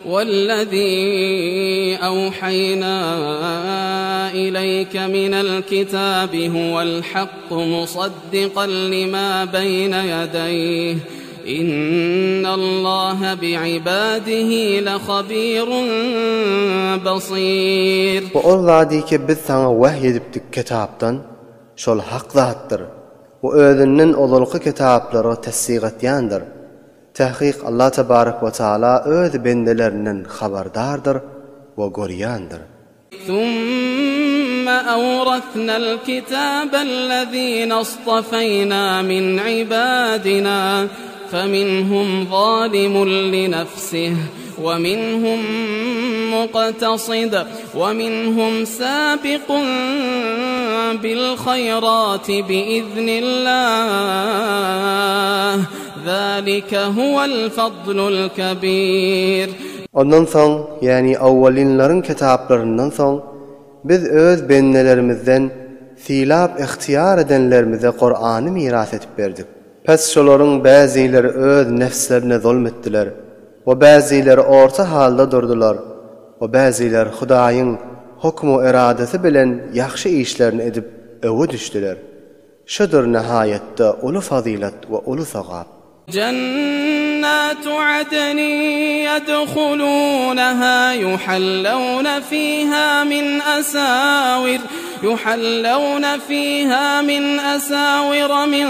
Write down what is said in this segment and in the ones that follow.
Wellezî awhaýnâ ileýke minel kitâbi huwel hakku musaddikan limâ beýne ýedeýh. Innallaha bi'ibâdihi lehabîrun basîr. We ol zady ki biz saňa wahy edipdik kitapdan, şol hak zatdyr we özünden ozalky kitaplary tassyk etýändir. Tahkyk Allah tebarek we taala öz bendelerinden habardardyr we görýändir. Summa awrathnal kitabellezine istafeýna min ibadina feminhum zalimun linefsih we minhum muktasid we minhum sabikun bil haýrati biiznillah. Zalike huwel fadlul kebir. Ondan soň, ýagny awwalynlaryň kitaplaryndan soň, Biz öz bendelerimizden sylap ygtyýar edenlerimize Kurany miras edip berdik. Pes şolaryň bäzileri öz nefslerine zulm etdiler we bäzileri orta halda durdular we bäziler Hudaýyň hukmu-eradasy bilen ýagşy işlerini edip öwe düşdüler. Şudur nihaýatda uly fazylat we uly sogap. Jennatu adnin ýedhulunaha ýuhallawna fiha min asawir ýuhallawna fiha min asawira min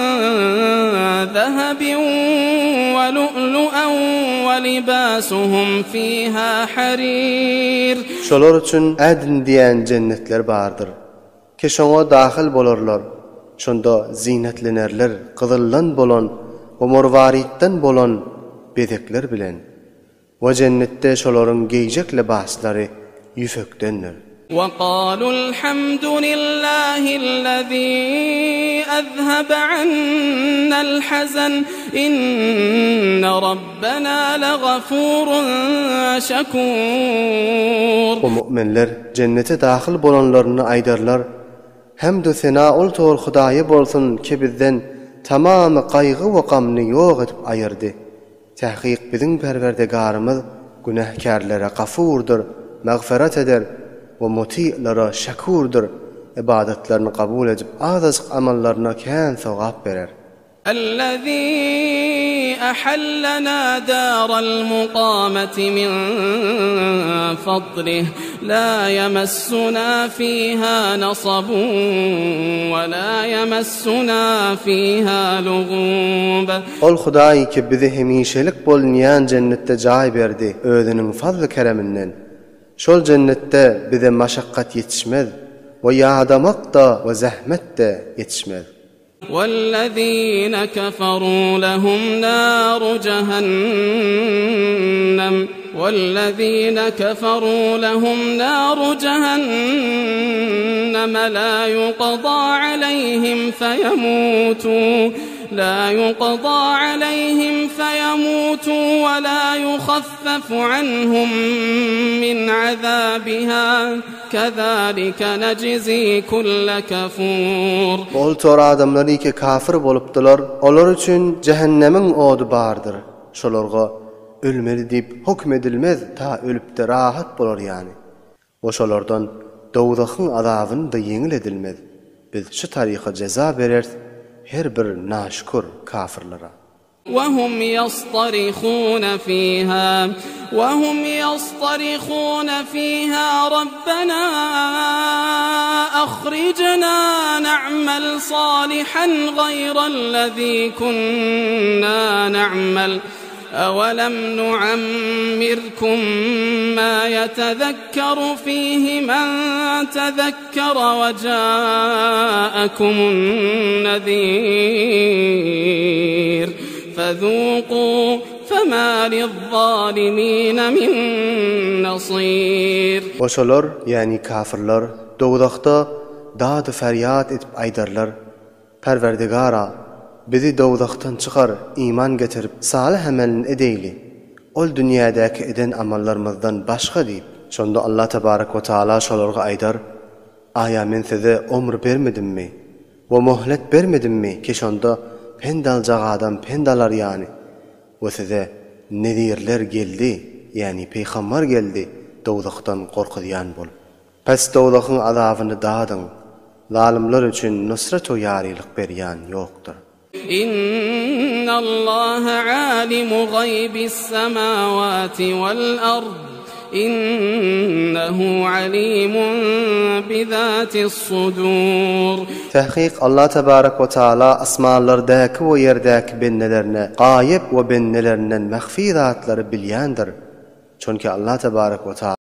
zahabin we lu'lu'an we libasuhum fiha harir. Şolar üçin Adn diýen jennetler bardyr. Ki şoňa dahyl bolarlar, şonda zinetlenerler gyzyldan bolan we morwaritden bolan bezekler bilen. We jennetde şolaryň geýjek lybaslary ýüpekdendir. Wekalul hamdu lillahillezî ezhebe annel hazen, inne rabbena legafurun şekûr. We mu'minler Jennete dahyl bolanlarynda aýdarlar, Hämdu-sena ol tor Hudaýa bolsun ki bizden tamamy gaýgy we gamny ýok edip aýyrdy. Tähkyk biziň Perwerdegarymyz günähkärlere Gafurdyr, magfyrat eder, we muty'lara Şekurdyr, ybadatlaryny kabul edip azajyk amallaryna kän sogap berer. Ellezî ehallenâ dârel mukâmeti min fadlih, lâ yemessunâ fîhâ nasabun ve lâ yemessunâ fîhâ lugûb. Ol Hudaý ki bize hemişelik bolunýan jennetde jaý berdi Özüniň fazly-kereminden. Şol jennetde bize maşakgat ýetişmez we ýadamak-da we zähmet-de ýetişmez. Wellezine keferu lehum naru jehennem Wellezine keferu lehum naru jehennem la yuqda aleyhim feyemutu la yuqda aleyhim feyemutu we la yuhaffefu anhum min azabiha Kezalike nejzi kulle kefur. Ol tor adamlar ýeke kafir bolupdylar, olar üçin jähennemiň ody bardyr, şolarga ölmeli diýip hokm edilmez ta ölüpde rahat bolar ýaly. We şolardan dowzahyň azabyny-da ýeňil edilmez, biz şu taryka jeza berers her bir naşükür kafirlara. Wehum ýastarihune fiha Wehum ýastarihune fiha Rabbena ahrijna na'mel salihan gaýrellezî kunna na'mel Ewelem nu'ammirkum ma ýetezekkeru fihi men tezekkere we ja'akumun nezîr fezûkû fema liz-zâlimîne min nasîr. We şolar, ýagny kafirler, dowzahda dady-ferýat edip aýdarlar, Perwerdigara, bizi dowzahdan çykar, iman getirip, salyh emelini edeýli, ol dünýädäki eden amallarymyzdan başga diýip. Şonda Allah tebarek we taala şolarga aýdar, Aýa men size omr bermedimmi we mohlet bermedimmi ki şonda pent aljak adam pent alar ýany we size nezirler geldi. ýäni peýgambar geldi dowzahdan gorkuzýan bolup. Pes dowzahyň azabyny dadyň. Zalymlar üçin nusrat we ýarylyk berýän ýokdur. Innallaha alimu gaýbis semawati wal ard, innehu alimun bizatis sudur. Takyk Allah tebarek we taala asmanlardäki we ýerdäki bendelerine gaýyp we bendelerinden mahfi zatlary bilýändir. Çünki Allah tebarek we.